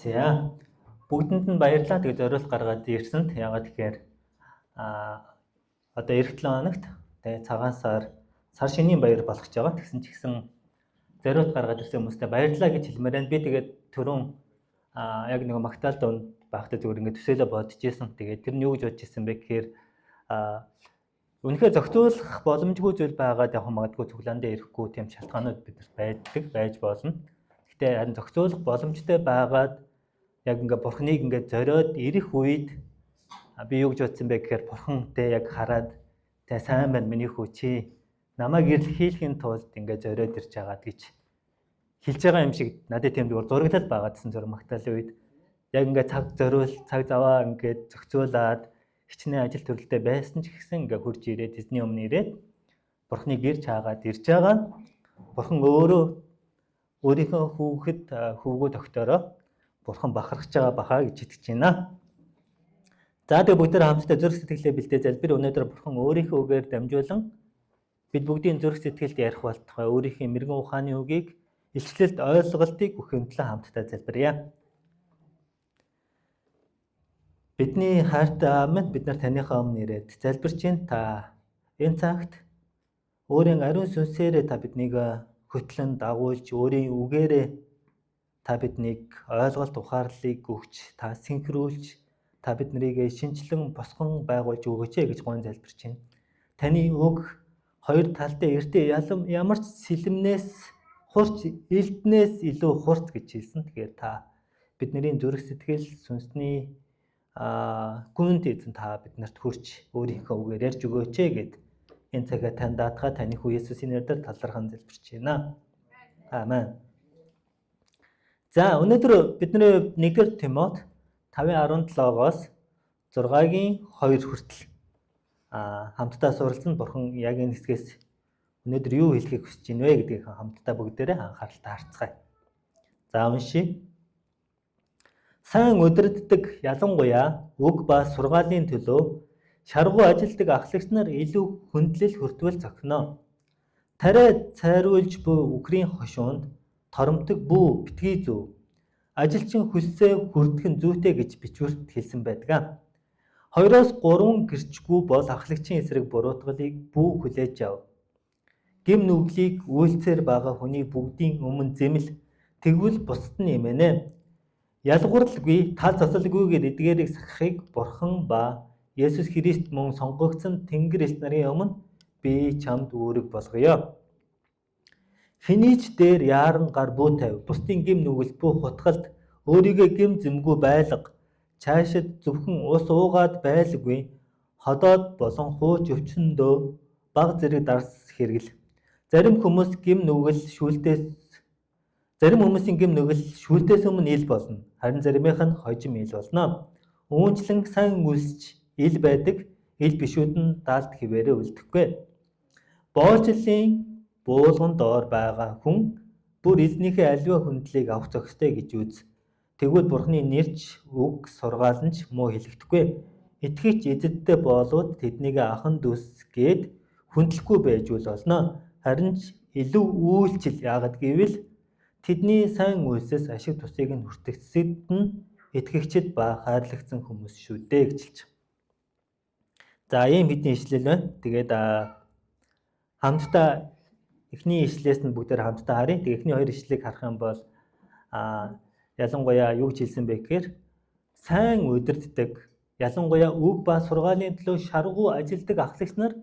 За, бүгдэнд нь баярлалаа. Тэгээ зориулт гаргаад ирсэнд. Яагаад гэхээр одоо эх 7 хоногт тэгээ цагаан сар сар шинийн баяр болох гэж байгаа. Тэгсэн ч гэсэн зориулт гаргаад ирсэн хүмүүстээ баярлалаа гэж хэлмээр байна. Би тэгээд түрүүн яг нэг магтаал дунд байхдаа зүгээр ингээд төсөөлө бодож исэн. Тэгээд тэр нь юу гэж бодож исэн бэ гэхээр үнэхээр зохицуулах боломжгүй зүйл байгаад яг магадгүй цуглаан дээр ирэхгүй тийм шалтгаанууд бидэрт байдаг, байж болно. Гэхдээ харин зохицуулах боломжтой байгаад яг ингээ бурхныг ингээ зориод ирэх үед би юу гэж бодсон бэ гэхээр бурхантай яг хараад тэ сайн байна миний хүү, чи намайг эрэлхийлэхийн тулд ингээ зориод ирж байгаад гэж хэлж байгаа юм шиг надад тийм зүгээр зураглал байгаа гэсэн зүр магтаалын үед яг ингээ цаг зориул, цаг заваа ингээ зохицуулаад хичнээн ажил төрөлтэй байсан ч гэсэн ингээ хурж ирээд эзний өмнө ирээд бурхныг ирж хаагаад ирж байгаа нь бурхан өөрөө өөрийнхөө хүүхэд хүүгөө тогтоороо бурхан бахархаж байгаа бахаа гэж итгэж байна. За, тэгээ бүгд хамтдаа зүрх сэтгэлээ бэлдээ залбир. Өнөөдөр бурхан өөрийнхөө үгээр дамжуулан бид бүгдийн зүрх сэтгэлд ярих болтугай өөрийнхөө мэрэгэн ухааны үгийг, илчлэлт ойлголтыг өгөх төлөө хамтдаа залбирая. Бидний хайртай Аав минь, бид нар таныхаа өмнө ирээд залбирч байна. Та энэ цагт өөрийн ариун сүнсээрээ та биднийг хөтлөн дагуулж, өөрийн үгээрээ та биднийг ойлголт ухаарлыг өгч, та синхруулж, та биднийг шинчлэн босгон байгуулж өгөөч гэж гон залбирч байна. Таны үг хоёр талтай эртээ ямар ч сэлэмнээс хурц элднээс илүү хурц гэж хэлсэн. Тэгэхээр та бидний зүрх сэтгэл сүнсний гүнд эзэн та биднэрт хүрч өөрийнхөө үгээр ярьж өгөөч гэд энэ цагаа тань даатгаа таны хүү Есүсийн нэрээр талархан залбирч байна. Амен. За, өнөөдөр бидний 1-р Тимот 5:17-оос 6-гийн 2 хүртэл хамтдаа суралцсан. Бурхан яг энэ хэсгээс өнөөдөр юу хэлэхийг хүсэж байна вэ гэдгийг хамтдаа бүгдээрээ анхааралтай харцгаая. За, уншъя. Сайн удирддаг, ялангуяа үг ба сургаалын төлөө шаргуу ажилдаг ахлагч нар илүү хүндлэл хүртвэл зохино. Тариа цайруулж буй үхрийн хошуунд торомтог бүү битгий зүү. Ажилчин хөлсөө хүртэх нь зүйтэй гэж бичвэрт хэлсэн байдаг. 2-оос 3 гэрчгүй бол ахлагчийн эсрэг буруутгалыг бүү хүлээж ав. Гэм нүглийг үйлцээр байгаа хүний бүгдийн өмнө зэмэл, тэгвэл бусад нь нэмэнэ. Ялгуурлгүй, тал засалгүйгээр эдгээрийг сахихыг Бурхан ба Есүс Христ мөн сонгогдсон Тэнгэр элч нарын өмнө би чамд үүрэг болгоё. Хэний ч дээр яаран гар бүү тавь, бусдын гэм нүгэл бүү хутгалд, өөрийгөө гэм зэмгүй байлга, чаашид зөвхөн ус уугаад байлгүй, ходоод болон хууч өвчнөдөө баг зэрэг дарс хэрэгэл. Зарим хүмүүс гэм нүгэл шүүлтээс Зарим хүмүүсийн гэм нүгэл шүүлтээс өмнө ил болно. Харин заримынх нь хожим ил болно. Үүнчлэн сайн үлсч ил байдаг, ил бишүүд нь даалт хിവэрэ үлдэхгүй. Боолчлолын буулган доор байгаа хүн бүр эзнийхээ аливаа хүндлийг авах зохистой гэж үз. Тэгвэл Бурхны нэрч үг сургаал нь ч муу хэлэгдэхгүй. Итгэгч эзэдтэй боолууд тэднийг ахан дүүс гээд хүндлэхгүй байж үл болно. Харин ч илүү үйлчил, яагаад гэвэл тэдний сайн үйлсээс ашиг тусыг нь хүртэгчсэд нь итгэгчид ба хайрлагдсан хүмүүс шүү дээ гэж хэлж байгаа. За, ийм хэдийн ишлэл байна. Тэгээд хамтдаа эхний ишлээс нь бүгдээр хамтдаа харъя. Тэгээд эхний хоёр ишлэлийг харах юм бол ялангуяа юу гэж хэлсэн бэ гэхээр сайн удирддаг, ялангуяа үг ба сургаалын төлөө шаргуу ажилдаг ахлагч нар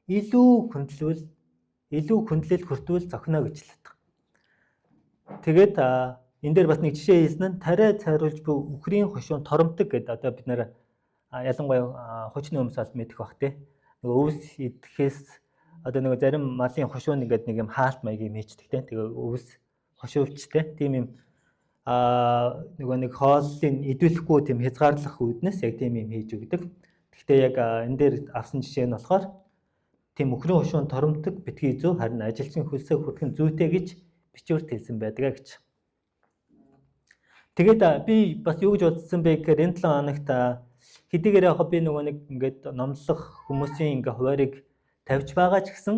илүү хүндлвэл, илүү хүндлэл хүртвэл зохино гэж хэлдэг. Тэгээд энэ дээр бас нэг жишээ хийсэн нь тариа цайруулж буй үхрийн хошуун торомтог гэдэг. Одоо бид нэр ялангуяа хуучин хүмүүс бол мэдэх бах тий. Нөгөө өвс идэхээс одоо нөгөө зарим малын хошуун ингээд нэг юм хаалт маяг юм хийчдэг тий. Тэгээ өвс хошуувчтэй тийм юм нөгөө нэг хооллыг идүүлэхгүй тийм хязгаарлах үүднээс яг тийм юм хийж өгдөг. Гэхдээ яг энэ дээр авсан жишээ нь болохоор тийм үхрийн хошуун торомтог битгий зүү, харин ажилчин хөлсөө хүртэх нь зүйтэй гэж бичвэрт хэлсэн байдаг гэж. Тэгээд би бас юу гэж бодсон бэ гэхээр энэ 7 хоногт хэдийгээр яг би нөгөө нэг ингээд номлох хүмүүсийн ингээ хуваарийг тавьж байгаа ч гэсэн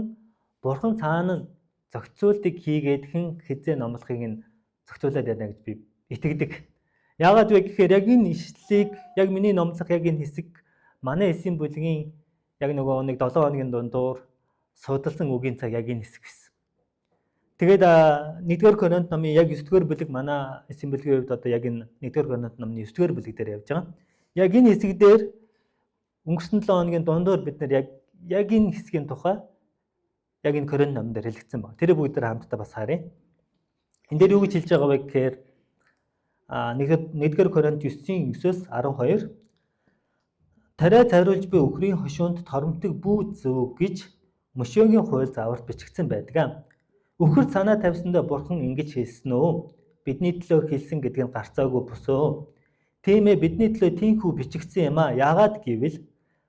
Бурхан цаана нь зохицуултыг хийгээд хэн хэзээ номлохыг нь зохицуулаад байна гэж би итгэдэг. Яагаад вэ гэхээр яг энэ ишлэлийг яг миний номлох яг энэ хэсэг манай эсийн бүлгийн яг нөгөө нэг 7 хоногийн дундуур судалсан үгийн цаг яг энэ хэсэг байсан. Тэгээд 1-р Коринт номын яг 9-р бүлэг манай эсийн бүлгийн хувьд одоо яг энэ 1-р Коринт номны 9-р бүлэг дээр явж байгаа. Яг энэ хэсэг дээр өнгөрсөн 7 хоногийн дундуур бид нар яг энэ хэсгийн тухай яг энэ Коринт номон дээр хэлэгдсэн байна. Тэр бүгд дээр хамтдаа бас харъя. Энэ дээр юу гэж хэлж байгаа вэ гэхээр 1-р Коринт 9-ийн 9-өөс 12 тариа цайруулж буй үхрийн хошуунд торомтог бүү зөв гэж Мөшөөгийн хууль зааварт бичигдсэн байдаг. Үхэр санаа тавьсандаа бурхан ингэж хэлсэн үү? Бидний төлөө хэлсэн гэдэг нь гарцаагүй босөө. Тийм ээ, бидний төлөө тийхүү бичигдсэн юм а. Яагаад гэвэл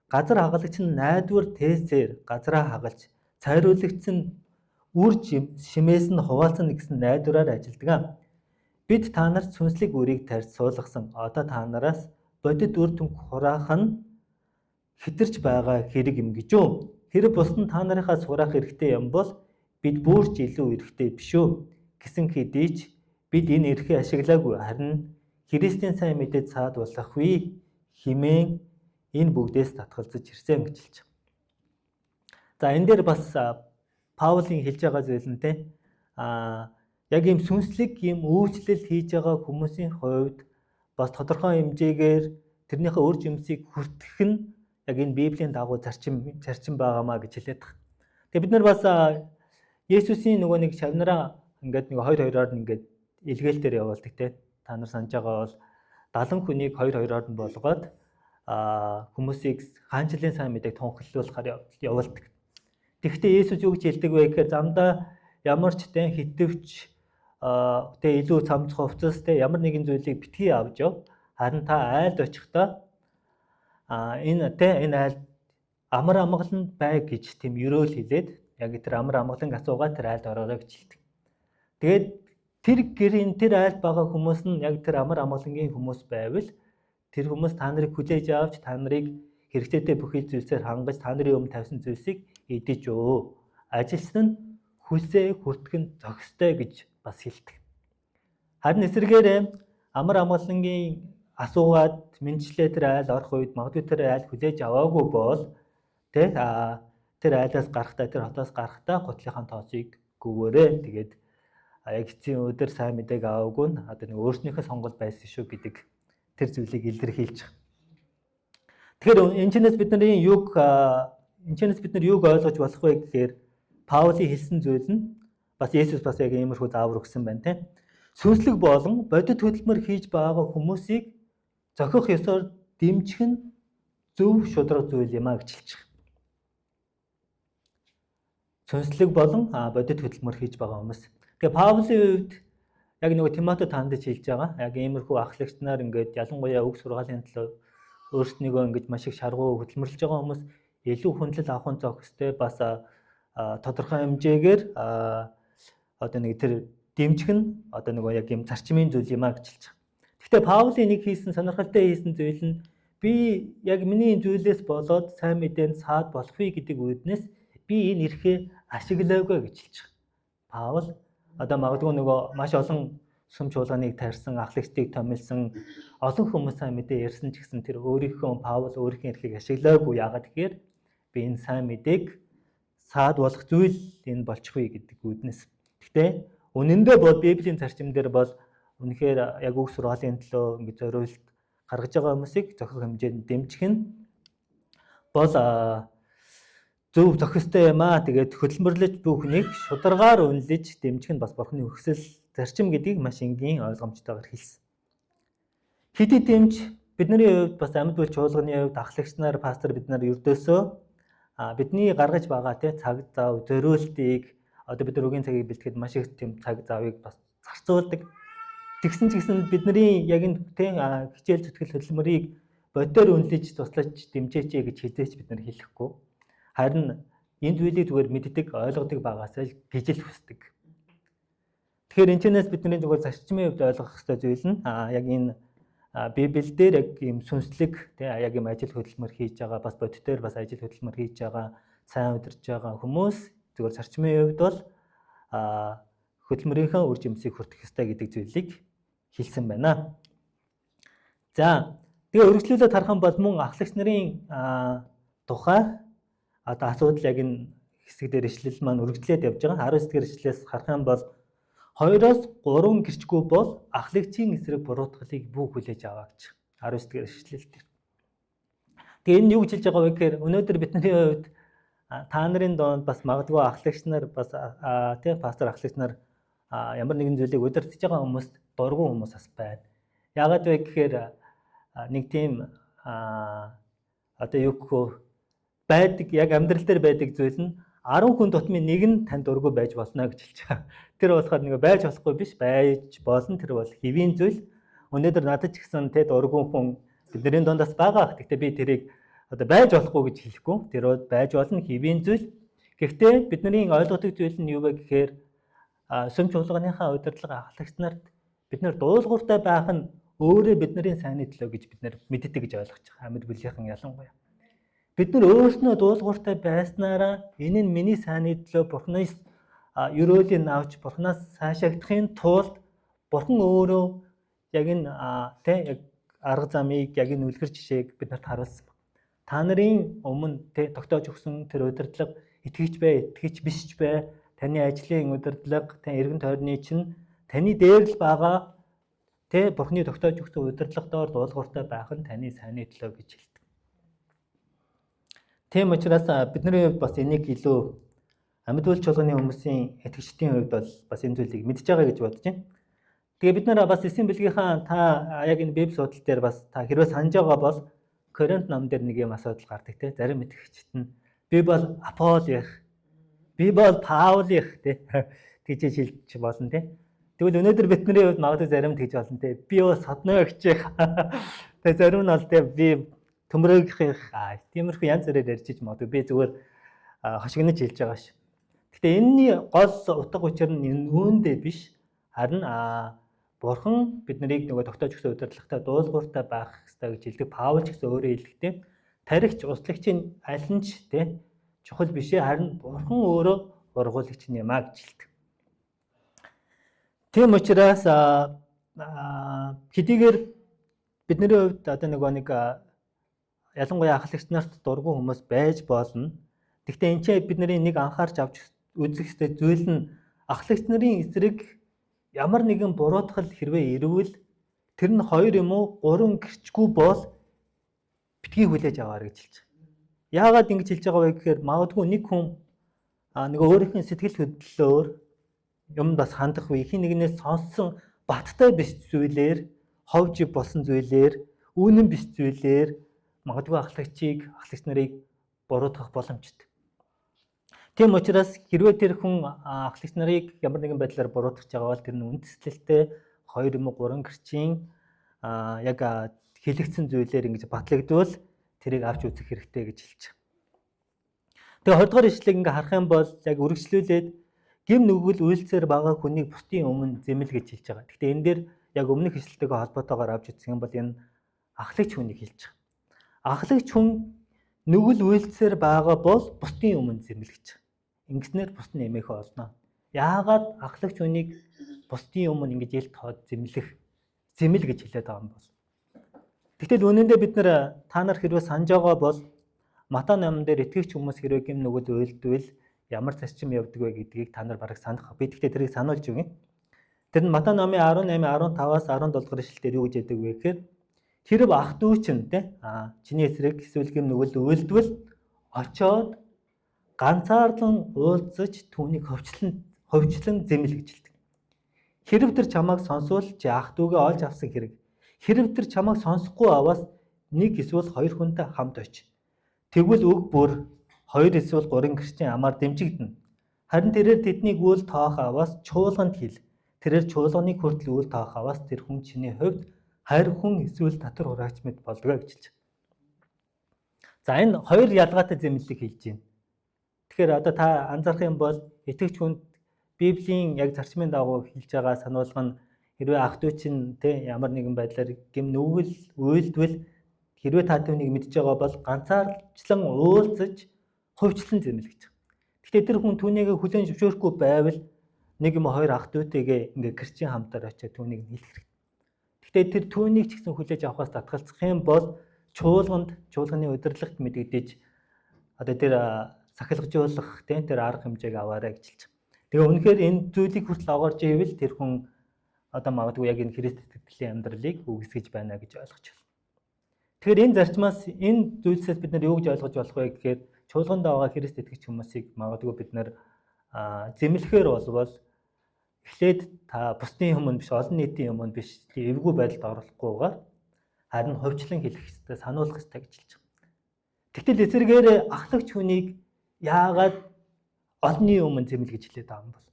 газар хагалагч нь найдвар тээсээр газраа хагалж цайруулагдсан нь үр шимээс нь хуваалцсан гэсэн найдвараар ажилдаг. Бид та нарт сүнслэг үрийг тарьж суулгасан. Одоо та нараас бодит үр дүнг хураах нь хэтэрч байгаа хэрэг юм гэж үү? Хэрэг бус нь та нарынхаа сураах эрхтэй юм бол бид бүр ч илүү эрхтэй биш үү гэсэн хэдий ч бид энэ эрхээ ашиглаагүй, харин Христийн сайн мэдээ цаад болох вэ химэн энэ бүгдээс татгалзаж ирсэн гэж хэлж байгаа. За, энэ дээр бас Паулийн хэлж байгаа зүйл нь те яг ийм сүнслэг ийм үйлчлэл хийж байгаа хүмүүсийн хувьд бас тодорхой хэмжээгээр тэрнийхээ үр жимсийг хүртэх нь яг энэ Библийн дагуу зарчим байгаамаа гэж хэлээд байгаа. Тэгээ бид нар бас Есүсийн нөгөө нэг шавнараа ингээд нэг хоёр хоёроор нь ингээд илгээлтээр явуулдаг те. Та нар санаж байгаа бол 70 хүнийг хоёр хоёроор нь болгоод хүмүүсийг хаанчлалын сайн мэдээг тунхаглуулахаар явуулдаг. Тэгэхдээ Есүс юу гэж хэлдэг вэ гэхээр замдаа ямар ч те хитвч тэ илүү цамц хувцас те ямар нэгэн зүйлийг битгий авч яв. Харин та айлд очихдоо энэ те энэ айлд амар амгалан бай гэж тийм ерөөл хэлээд яг тэр амар амгаланг асуугаад тэр айлд ороорой гэж хэлдэг. Тэгээд тэр гэрийн тэр айлд байгаа хүмүүс нь яг тэр амар амгалангийн хүмүүс байвал тэр хүмүүс та нарыг хүлээж авч та нарыг хэрэгцээтэй бүхий зүйлсээр хангаж та нарын өмнө тавьсан зүйлсийг идэж өө. Ажилсан нь хүлсээ хүртэх нь зохистой гэж бас хэлдэг. Харин эсвэргээрээ амар амгалангийн асуугаад мэдчлээ тэр айл орох үед магадгүй тэр айл хүлээж аваагүй бол тэ тэр айлаас гарахдаа тэр хотоос гарахдаа гутлынхаа тооцыг гүвээрээ. Тэгээд яг эцсийн өдөр сайн мэдээг аваагүй нь одоо нэг өөрснийхөө сонголт байсан шүү гэдэг тэр зүйлийг илэрхийлж байгаа. Тэгэхээр энэ чинээс бид нарын юг энэ чинээс бид нар юг ойлгож болох вэ гэхээр Паулийн хэлсэн зүйл нь бас Есүс бас яг иймэрхүү заавар өгсөн байна те. Сүнслэг болон бодит хөдөлмөр хийж байгаа хүмүүсийг зохих ёсоор дэмжих нь зөв шударга зүйл юм а гэж хэлж байгаа. Сүнслэг болон бодит хөдөлмөр хийж байгаа хүмүүс. Тэгээ Паулийн хувьд яг нөгөө Тимотед хандаж хэлж байгаа. Яг иймэрхүү ахлагч нар ингээд ялангуяа үг сургаалын төлөө өөрснийгөө ингэж маш их шаргуу хөдөлмөрлөж байгаа хүмүүс илүү хүндлэл авах нь зохистой, бас тодорхой хэмжээгээр одоо нэг тэр дэмжих нь одоо нөгөө яг юм зарчмын зүйл юм а гэж хэлж байгаа. Гэхдээ Паулийн нэг хийсэн сонирхолтой хийсэн зүйл нь би яг миний зүйлээс болоод сайн мэдээнд саад болох вэ гэдэг үүднээс би энэ эрхээ ашиглаагүй гэж хэлж байгаа. Паул одоо магадгүй нөгөө маш олон сүм чуулганыг тарьсан, ахлагчдыг томилсон, олон хүмүүс сайн мэдээ ярьсан ч гэсэн тэр өөрийнхөө Паул өөрийнхөө эрхийг ашиглаагүй. Яагаад гэхээр би энэ сайн мэдээг саад болох зүйл энэ болчихвээ гэдэг үүднээс. Гэхдээ үнэндээ бол Библийн зарчим дээр бол үнэхээр яг үг сургаалын төлөө ингэж зориулт гаргаж байгаа хүмүүсийг зохих хэмжээнд дэмжих нь бол зөв зохистой юм аа. Тэгээд хөдөлмөрлөж буй хүнийг шударгаар үнэлж дэмжих нь бас Бурхны хүсэл зарчим гэдгийг маш энгийн ойлгомжтойгоор хэлсэн. Хэд дэмж бидний хувьд бас амьд бүл чуулганы хувьд ахлагч нар, пастор бид нар ердөөсөө бидний гаргаж байгаа те цаг зав зориултыг одоо бид нар үгийн цагийг бэлтгэхэд маш их тийм цаг завыг бас зарцуулдаг. Тэгсэн ч гэсэн бидний яг энэ те хичээл зүтгэл хөдөлмөрийг боддоор үнэлж туслаж дэмжээч гэж хизээч бид нар хэлэхгүй. Харин энэ зүйлийг зүгээр мэддэг, ойлгодог байгаасаа л гэж л хүсдэг. Тэгэхээр энэ чэнэс бидний зүгээр зарчмын хувьд ойлгох ёстой зүйл нь яг энэ Библиэл дээр яг ийм сүнслэг тий яг ийм ажил хөдөлмөр хийж байгаа, бас бодитоор бас ажил хөдөлмөр хийж байгаа, сайн удирж байгаа хүмүүс зүгээр зарчмын хувьд бол хөдөлмөрийнхөө үр жимсийг хүртэх ёстой гэдэг зүйлийг хэлсэн байна. За, тэгээ өргөжлүүлээд харах юм бол мөн ахлагч нарын тухай одоо асуудал яг энэ хэсэг дээр ишлэл маань үргэлжлээд явж байгаа. 19 дэх ишлэлээс харах юм бол 2-оос 3 гэрчгүй бол ахлагчийн эсрэг буруутгалыг бүү хүлээж аваа гэж 19 дэх ишлэл дээр. Тэгээ энэ юу гэж хэлж байгаа вэ гэхээр өнөөдөр бидний хувьд та нарын донд бас магадгүй ахлагч нар бас тийм пастор ахлагч нар ямар нэгэн зүйлийг удирдах байгаа хүмүүст дургүй хүмүүс бас байна. Яагаад вэ гэхээр нэг тийм одоо юу гэх вэ байдаг, яг амьдрал дээр байдаг зүйл нь 10 хүн тутмын нэг нь танд дургүй байж болно гэж хэлж байгаа. Тэр болохоор нэг байж болохгүй биш, байж болно. Тэр бол хэвийн зүйл. Өнөөдөр надад ч гэсэн тэ дургүй хүн бидний дундаас байгаа. Гэхдээ би тэрийг одоо байж болохгүй гэж хэлэхгүй. Тэр бол байж болно, хэвийн зүйл. Гэхдээ бидний ойлгодог зүйл нь юу вэ гэхээр сүм чуулганыхаа удирдлага ахлагч нарт бид нар дуулууртай байх нь өөрөө бидний сайнны төлөө гэж бид нар мэддэг гэж ойлгож байгаа. Амьд бүлийнхэн ялангуяа. Бид нар өөрснөө дуулууртай байснараа энэ нь миний сайнны төлөө Бурханаас ерөөлийг авч Бурханаас сайшаагдахын тулд Бурхан өөрөө яг энэ тэ яг арга замыг, яг энэ үлгэр жишээг бид нарт харуулсан. Та нарын өмнө тэ тогтоож өгсөн тэр удирдлага итгэгч бай, итгэгч биш ч бай, таны ажлын удирдлага, таны эргэн тойрны чинь таны дээр л байгаа тэ Бурхны тогтоож өгсөн удирдлага доор дуулууртай байх нь таны сайнны төлөө гэж хэлдэг. Тийм учраас бидний хувьд бас энийг илүү амьд үйл чуулганы хүмүүсийн итгэгчдийн хувьд бол бас энэ зүйлийг мэдж байгаа гэж бодож байна. Тэгээ бид нараа бас эсийн бэлгийнхаа та яг энэ библи судал дээр бас та хэрвээ санаж байгаа бол Коринт ном дээр нэг юм асуудал гардаг те. Зарим итгэгчид нь би бол Аполлих, би бол Паулих те тэгж хэлж болно те. Тэгвэл өнөөдөр бидний хувьд магадгүй зарим тэгж болно те. Би бол содноо гिचэх. Тэгээ зарим нь бол те би төмрөөгийнх, тиймэрхүү янз бүрээр ярьж иж магадгүй. Би зүгээр хошигнож хэлж байгаа ш. Гэтэ энэний гол утга учир нь энэ үүндээ биш. Харин Бурхан бид нарыг нөгөө тогтоож өгсөн удирдлагатай дуулууртай байх ёстой гэж хэлдэг. Паул ч гэсэн өөрөө хэлэхдээ таригч услагчийн аль нь ч те чухал биш ээ, харин Бурхан өөрөө ургуулагч юм а гэж хэлдэг. Тийм учраас хэдийгээр бидний хувьд одоо нөгөө нэг ялангуяа ахлагч нарт дургүй хүмүүс байж болно. Гэхдээ энэ ч бидний нэг анхаарч авч үзэх ёстой зүйл нь ахлагч нарын эсрэг ямар нэгэн буруутгал хэрвээ ирвэл тэр нь 2 юм уу 3 гэрчгүй бол битгий хүлээж аваарай гэж хэлж байгаа. Яагаад ингэж хэлж байгаа вэ гэхээр магадгүй нэг хүн нөгөө өөрийнх нь сэтгэл хөдлөлөөр юм бас хандах үе хин нэгнээс сонссон баттай биш зүйлээр, ховж болсон зүйлээр, үнэн биш зүйлээр магадгүй ахлагчийг, ахлагч нарыг буруутгах боломжтой. Тийм учраас хэрвээ тэр хүн ахлагч нарыг ямар нэгэн байдлаар буруутгах байгаа бол тэр нь үндэслэлтэй 2 юм уу 3 гэрчийн яг хэлэгдсэн зүйлээр ингэж батлагдвал тэрийг авч үзэх хэрэгтэй гэж хэлж байгаа. Тэгээ 20 дугаар ишлэгийг ингээ харах юм бол яг үргэлжлүүлээд гим нүгэл үйлцээр байгаа хүнийг бусдын өмнө зэмэл гэж хэлж байгаа. Гэхдээ энэ дээр яг өмнөх ишлэлтэйгээ холбоотойгоор авч үзэх юм бол энэ ахлагч хүнийг хэлж байгаа. Ахлагч хүн нүгэл үйлцээр байгаа бол бусдын өмнө зэмэл гэж байгаа. Ингэснээр бусд нь эмэөхөө олно. Яагаад ахлагч хүнийг бусдын өмнө ингэж ил тоод зэмлэх, зэмэл гэж хэлээд байгаа юм бол? Тэгтэл үнэндээ бид нар та нар хэрвээ санаж байгаа бол Матай номон дээр итгэгч хүмүүс хэрвээ гим нүгэл уйлдвэл ямар зарчим явдаг вэ гэдгийг та нар бараг санах. Би тэгтээ тэрийг сануулж өгье. Тэр нь Матай номын 18, 15-аас 17 дугаар ишлэлээр юу гэж яддаг вэ гэхээр хэрв ах дүү чинь те чиний эсрэг эсвэл гим нүгэл уйлдвал очоод ганцаарлан уулзаж түүнийг ховчлон зэмэл гэж хэлдэг. Хэрв тэр чамайг сонсвол чи ах дүүгээ олж авсан хэрэг. Хэрв тэр чамайг сонсохгүй аваас нэг эсвэл хоёр хүнтэй хамт очи. Тэгвэл үг бүр 2 эсвэл 3 гэрчийн амаар дэмжигдэнэ. Харин тэрээр тэднийг үйл тоох аваас чуулганд хэл. Тэрээр чуулганыг хүртэл үйл тоох аваас тэр хүн чиний хувьд хайр хүн эсвэл татвар хураагч мэт болдгоо гэж хэлж. За, энэ хоёр ялгаатай зэмлэлийг хэлж байна. Тэгэхээр одоо та анзаарах юм бол итгэгч хүнд Библийн яг зарчмын дагуу хэлж байгаа сануулга нь хэрвээ ах дүү чинь тэ ямар нэгэн байдлаар гэм нүгэл уйлдвал хэрвээ та түүнийг мэдж байгаа бол ганцаарчлан уулзаж хувьчлан зэмэл гэж. Гэхдээ тэр хүн түүнийг хүлээн зөвшөөрөхгүй байвал нэг юм хоёр ах дүүтэйгээ ингээ гэрчийн хамтаар очиад түүнийг хэлэх хэрэгтэй. Гэхдээ тэр түүнийг ч гэсэн хүлээж авахаас татгалзах юм бол чуулганд, чуулганы удирдлагт мэдэгдэж одоо тэр сахилгажуулах тийм тэр арга хэмжээг аваарай гэж хэлж байгаа. Тэгээ үнэхээр энэ зүйлийг хүртэл огоорж ивэл тэр хүн одоо магадгүй яг энэ Христ итгэлийн амьдралыг үгүйсгэж байна гэж ойлгож байна. Тэгэхээр энэ зарчмаас, энэ зүйлсээс бид нар юу гэж ойлгож болох вэ гэхээр чуулганд байгаа Христ итгэгч хүмүүсийг магадгүй бид нар зэмлэхээр болвол эхлээд та бусдын өмнө биш, олон нийтийн өмнө биш, эвгүй байдалд оруулахгүйгээр харин хувьчлан хэлэх ёстой, сануулах ёстой гэж хэлж байгаа. Тэгтэл эсрэгээр ахлагч хүнийг яагаад олонний өмнө зэмлэл гэж хэлээд байгаа юм бол?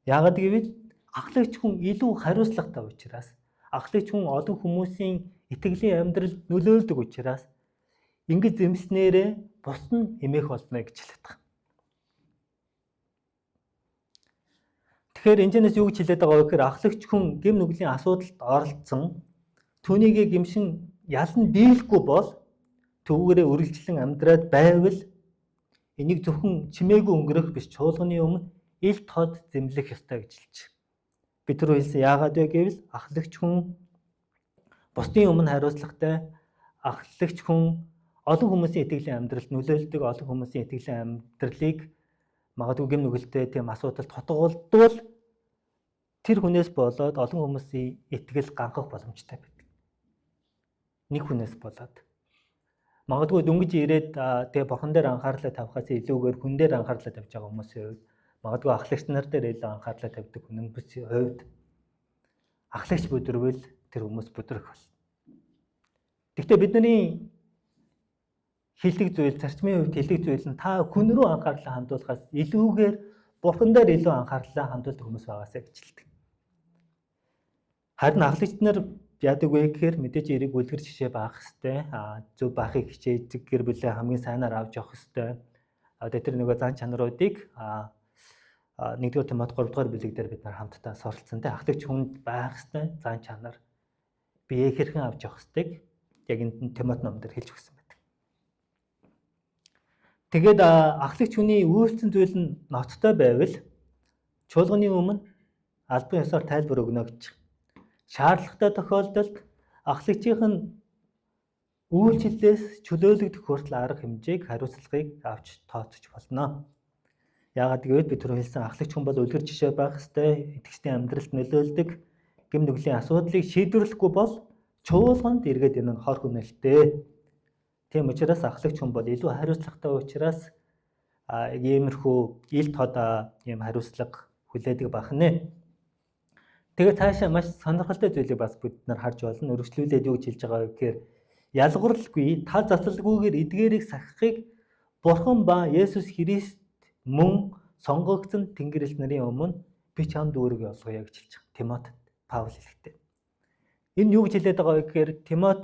Яагаад гэвэл ахлагч хүн илүү хариуцлагатай учраас, ахлагч хүн олон хүмүүсийн итгэлийн амьдралд нөлөөлдөг учраас ингэж зэмлэснээрээ бус нь эмээх болно гэж хэлээд байгаа. Тэгэхээр энэчнээс юу гэж хэлээд байгаа вэ гэхээр ахлагч хүн гэм нүглийн асуудалд оролцсон түүнийгээ гэмшин ялан дийлэхгүй бол түүгээрээ үргэлжлэн амьдраад байвал энийг зөвхөн чимээгүй өнгөрөх биш, чуулганы өмнө ил тод зэмлэх ёстой гэж хэлж байна. Би түрүү хэлсэн, яагаад вэ гэвэл ахлагч хүн бусдын өмнө хариуцлагатай, ахлагч хүн олон хүмүүсийн итгэлийн амьдралд нөлөөлдөг, олон хүмүүсийн итгэлийн амьдралыг магадгүй гэм нүгэлтэй тийм асуудалд хотгуулдвал тэр хүнээс болоод олон хүмүүсийн итгэл ганхах боломжтой байдаг. Нэг хүнээс болоод магадгүй дөнгөж ирээд тэгээ бурхан дээр анхаарлаа тавихаас илүүгээр хүн дээр анхаарлаа тавьж байгаа хүмүүсийн хувьд, магадгүй ахлагч нар дээр илүү анхаарлаа тавьдаг хүмүүсийн хувьд ахлагч бүдэрвэл тэр хүмүүс бүдрэх болно. Гэхдээ бидний хэлдэг зүйл, зарчмын хувьд хэлдэг зүйл нь та хүн рүү анхаарлаа хандуулахаас илүүгээр бурхан дээр илүү анхаарлаа хандуулдаг хүмүүс байгаасаа гэж хэлдэг. Харин ахлагч нар яадаг вэ гэхээр мэдээж эрэг үлгэр жишээ байх хэвээр, зөв байхыг хичээж, гэр бүлээ хамгийн сайнаар авч явах хэвээр. Одоо тэр нөгөө зан чанаруудыг 1-р Тимот 3-р бүлэг дээр бид нар хамтдаа суралцсан те, ахлагч хүнд байх хэвээр зан чанар, бие хэрхэн авч явах хэвтэйг яг энэ Тимот ном дээр хэлж өгсөн байдаг. Тэгээд ахлагч хүний үйлцэн зүйл нь ноцтой байвал чуулганы өмнө албан ёсоор тайлбар өгнө гэж. Шаардлагатай тохиолдолд ахлагчийнх нь үйлчлэлээс чөлөөлөгдөх хүртэл арга хэмжээг, хариуцлагыг авч тооцож болно. Яагаад гэвэл би түрүү хэлсэн, ахлагч хүн бол үлгэр жишээ байх ёстой, итгэгчдийн амьдралд нөлөөлдөг, гэм нүглийн асуудлыг шийдвэрлэхгүй бол чуулганд эргээд энэ нь хор хөнөөлтэй. Тийм учраас ахлагч хүн бол илүү хариуцлагатай учраас иймэрхүү ил тод ийм хариуцлага хүлээдэг байх нэ. Тэгээ цаашаа маш сонирхолтой зүйлийг бас бид нар харж байна. Өргөжлүүлээд юу гэж хэлж байгаа вэ гэхээр ялгуурлгүй, тал засалгүйгээр эдгээрийг сахихыг Бурхан ба Есүс Христ мөн сонгогдсон Тэнгэр элч нарын өмнө би чамд үүрэг олгоё гэж хэлж байгаа. Тимот Паул хэлэхдээ. Энэ юу гэж хэлээд байгаа вэ гэхээр Тимот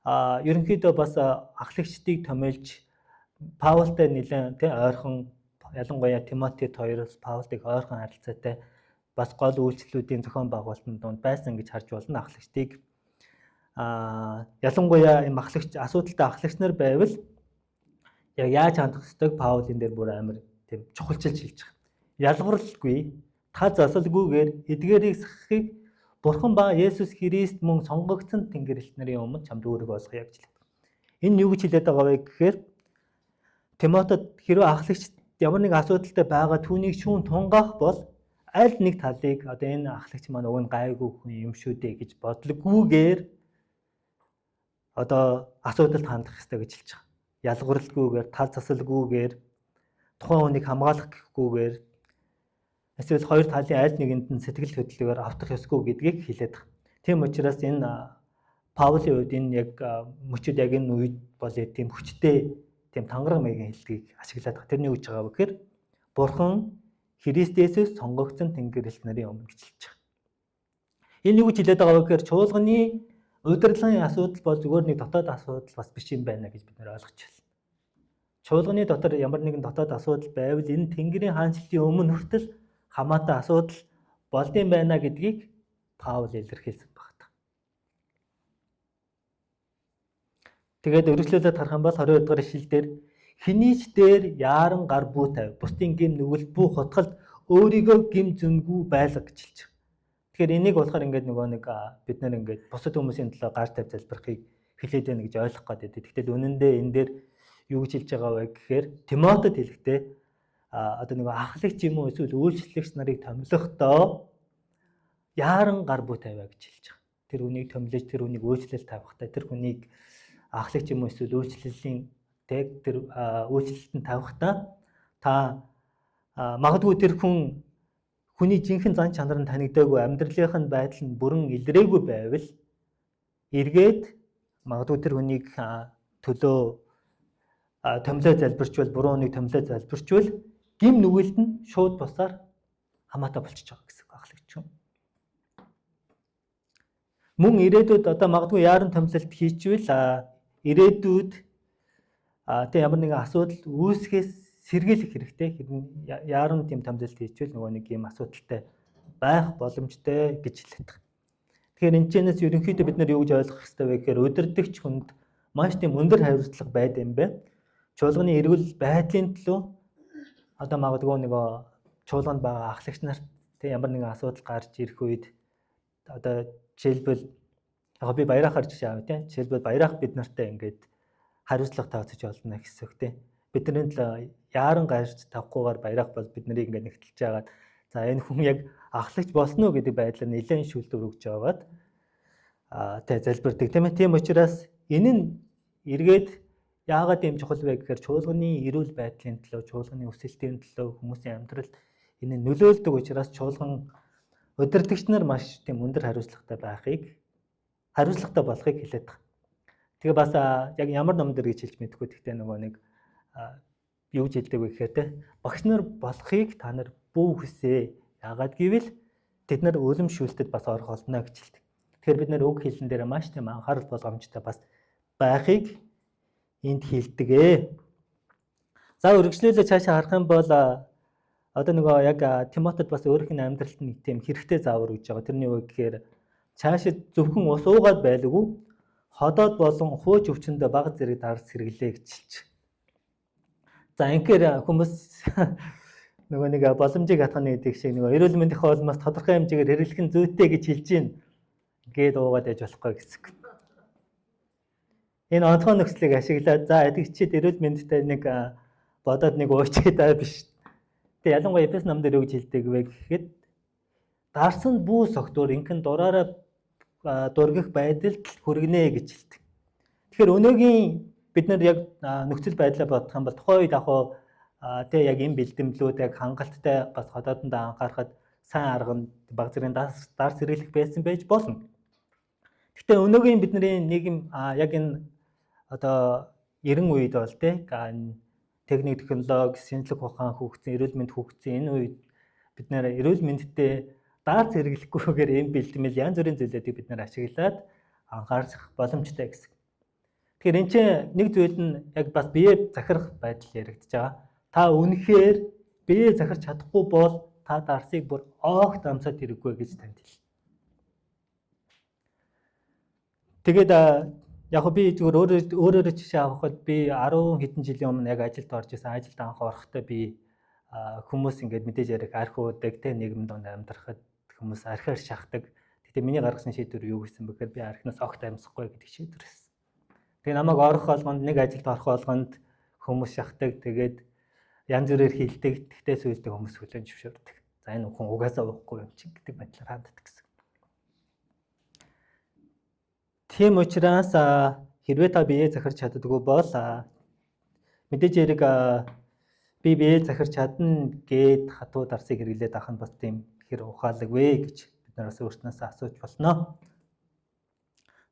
ерөнхийдөө бас ахлагчдыг томилж Паултай нэлээд тий ойрхон, ялангуяа Тимотед хоёроос Паултыг ойрхон харилцаатай бас гол үйлчлэлүүдийн зохион байгуулалтын дунд байсан гэж харж байна. Ахлагчдыг ялангуяа юм ахлагч асуудалтай ахлагч нар байвал яг яаж хандах ёстойг Паул энэ дээр бүр амар тийм чухалчилж хэлж байгаа. Ялгуурлгүй, та засалгүйгээр эдгээрийг сахихыг Бурхан ба Есүс Христ мөн сонгогдсон Тэнгэр элч нарын өмнө чамд үүрэг олгоё гэж хэлээд. Энэ юу гэж хэлээд байгаа вэ гэхээр Тимотед хэрвээ ахлагч ямар нэг асуудалтай байгаа түүнийг шүүн тунгаах бол аль нэг талыг одоо энэ ахлагч маань уг нь гайгүй хүн юм шүү дээ гэж бодлоггүйгээр одоо асуудалд хандах ёстой гэж хэлж байгаа. Ялгуурлгүйгээр, тал засалгүйгээр, тухайн хүнийг хамгаалах гэхгүйгээр эсвэл хоёр талын аль нэгэнд нь сэтгэл хөдлөлөөр автах ёсгүй гэдгийг хэлээд байгаа. Тийм учраас энэ Паулийн хувьд энэ яг мөчөд яг энэ үед бол тийм хүчтэй тийм тангараг маягийн хэллэгийг ашиглаад байгаа. Тэрний юу гэж байгаа вэ гэхээр Бурхан Христ Есүс сонгогдсон Тэнгэр элч нарын өмнө гэж хэлж байгаа. Энэ юу гэж хэлээд байгаа вэ гэхээр чуулганы удирдлагын асуудал бол зүгээр нэг дотоод асуудал бас биш юм байна гэж бид нэр ойлгож байна. Чуулганы дотор ямар нэгэн дотоод асуудал байвал энэ Тэнгэрийн хаанчлалын өмнө хүртэл хамаатай асуудал болдсон байна гэдгийг Паул илэрхийлсэн багт. Тэгээд өргөжлүүлээд харах юм бол 22 дугаар ишлэл дээр хэний ч дээр яаран гар бүү тавь. Бусдын гэм нүгэл бүү хутгалд өөрийгөө гэм зөнгүй байлга гэж хэлж байгаа. Тэгэхээр энийг болохоор ингээд нөгөө нэг бид нар ингээд бусад хүмүүсийн төлөө гар тавь залбирахыг хэлээд байна гэж ойлгох гээд байдаг. Гэтэл үнэндээ энэ дээр юу гэж хэлж байгаа вэ гэхээр Тимотед хэлэхдээ одоо нөгөө ахлагч юм уу эсвэл үйлчлэгч нарыг томилохдоо яаран гар бүү тавиа гэж хэлж байгаа. Тэр хүнийг томилож, тэр хүнийг үйлчлэл тавихтаа, тэр хүнийг ахлагч юм уу эсвэл үйлчлэлийн тэг тэр үйлчлэлтэнд тавихтаа та магадгүй тэр хүн хүний жинхэнэ зан чанар нь танигдаагүй, амьдралынх нь байдал нь бүрэн илрээгүй байвал эргээд магадгүй тэр хүнийг төлөө томилоо залбирчвал, буруу хүнийг томилоо залбирчвал гим нүгэлд нь шууд бусаар хамаатай болчихж байгаа гэсэн ахлагч юм. Мөн ирээдүйд одоо магадгүй яаран томилолт хийчвэл ирээдүйд тэг ямар нэгэн асуудал үүсгэхээс сэргийлэх хэрэгтэй. Яаран тийм томилолт хийчвэл нөгөө нэг юм асуудалтай байх боломжтой гэж хэлээд байгаа. Тэгэхээр энэ чэнэс ерөнхийдөө бид нар юу гэж ойлгох хэрэгтэй вэ гэхээр удирдагч хүнд маш тийм өндөр хариуцлага байд юм бэ. Чуулганы эрүүл байдлын төлөө одоо магадгүй нөгөө чуулганд байгаа ахлагч нарт тэг ямар нэгэн асуудал гарч ирэх үед одоо жишээлбэл яг би баярахаар жишээ авъя тийм. Жишээлбэл баярах бид нартай ингээд хариуцлага тооцож олно гэсэн үг тийм. Бидний төлөө яаран гарч тавихгүйгээр баярах бол бид нарыг ингээд нэгтэлж байгаад за энэ хүн яг ахлагч болно уу гэдэг байдлаар нэлээд шүүлтүүр өгч яваад тэг залбирдаг тийм ээ. Тийм учраас энэ нь эргээд яагаад ийм чухал вэ гэхээр чуулганы эрүүл байдлын төлөө, чуулганы өсөлтийн төлөө, хүмүүсийн амьдралд энэ нөлөөлдөг учраас чуулган удирдагч нар маш тийм өндөр хариуцлагатай байхыг, хариуцлагатай болохыг хэлээд байгаа. Тэгээ бас яг ямар ном дээр гэж хэлж мэдэхгүй. Гэхдээ нөгөө нэг юу гэж хэлдэг вэ гэхээр те багш нар болохыг та нар бүү хүсээ. Яагаад гэвэл тэд нар үлэмшүүлэлтэд бас орох болно гэж хэлдэг. Тэгэхээр бид нар үг хэлэн дээр маш тийм анхаарал болгоомжтой бас байхыг энд хэлдэг ээ. За үргэлжлүүлээ цаашаа харах юм бол одоо нөгөө яг Тимотед бас өөрийнх нь амьдралд нэг тийм хэрэгтэй заавар өгж байгаа. Тэрний юу гэхээр цаашид зөвхөн ус уугаад байлгүй ходоод болон хууч өвчнөдөө баг зэрэг дарс хэрэглээ гэж хэлж. За инхээр хүмүүс нөгөө нэг боломжийг хатгана гэдэг шиг нөгөө эрүүл мэндийн хоолмоос тодорхой хэмжээгээр хэрэглэх нь зүйтэй гэж хэлж байна гээд уугаад яж болохгүй гэсэн. Энэ онцгой нөхцөлийг ашиглаад за эдгчид эрүүл мэндтэй нэг бодоод нэг уучээ даа биш. Тэгээ ялангуяа Эфес нам дээр юу гэж хэлдэг вэ гэхэд дарсан бүү согтуур инхэн дураараа дургих байдалд хүргэнэ гэж хэлдэг. Тэгэхээр өнөөгийн бид нар яг нөхцөл байдлаа бодох юм бол тухайн үед яг тэг яг энэ бэлтгэлүүд яг хангалттай бас ходоодонд анхаарахад сайн арга нь баг зэргийн дарс хэрэглэх байсан байж болно. Гэхдээ өнөөгийн бидний нийгэм яг энэ одоо 90 үед бол тэг техник технологи, шинжлэх ухаан хөгжсөн, эрүүл мэнд хөгжсөн энэ үед бид нэр эрүүл мэндтэй дарс хэрэглэхгүйгээр энэ бэлтгэл янз бүрийн зүйлүүдийг бид нэр ашиглаад анхаарах боломжтой гэсэн. Тэгэхээр энэ чинь нэг зүйл нь яг бас бие захирах байдал яригдж байгаа. Та үнэхээр бие захирч чадахгүй бол та дарсыг бүр огт амсаад хэрэггүй гэж танд хэлнэ. Тэгээд яг би зүгээр өөрөөрөө жишээ авахад би 10 хэдэн жилийн өмнө яг ажилд орж исэн. Ажилд анх орохдоо би хүмүүс ингээд мэдээж ярих арх уудаг те нийгэм донд амьдрахад хүмүүс архиар шахдаг. Гэтэ миний гаргасан шийдвэр юу гэсэн бэ гэхээр би архинаас огт амьсахгүй гэдэг шийдвэр байсан. Тэгээ намайг орох болгонд нэг ажилд орох болгонд хүмүүс шахдаг. Тэгээд янз бүрээр хилдэг. Тэгтээ сүүлдээ хүмүүс хүлээн зөвшөөрдөг. За энэ хүн угаасаа уухгүй юм чинь гэдэг байдлаар ханддаг гэсэн. Тийм учраас хэрвээ та биеэ захирч чаддаггүй бол мэдээж яриг би биеэ захирч чадна гэд хатуу дарсыг хэрэглээд авах нь бас тийм хэр ухаалаг вэ гэж бид нараас өөрснөөсөө асууж болно.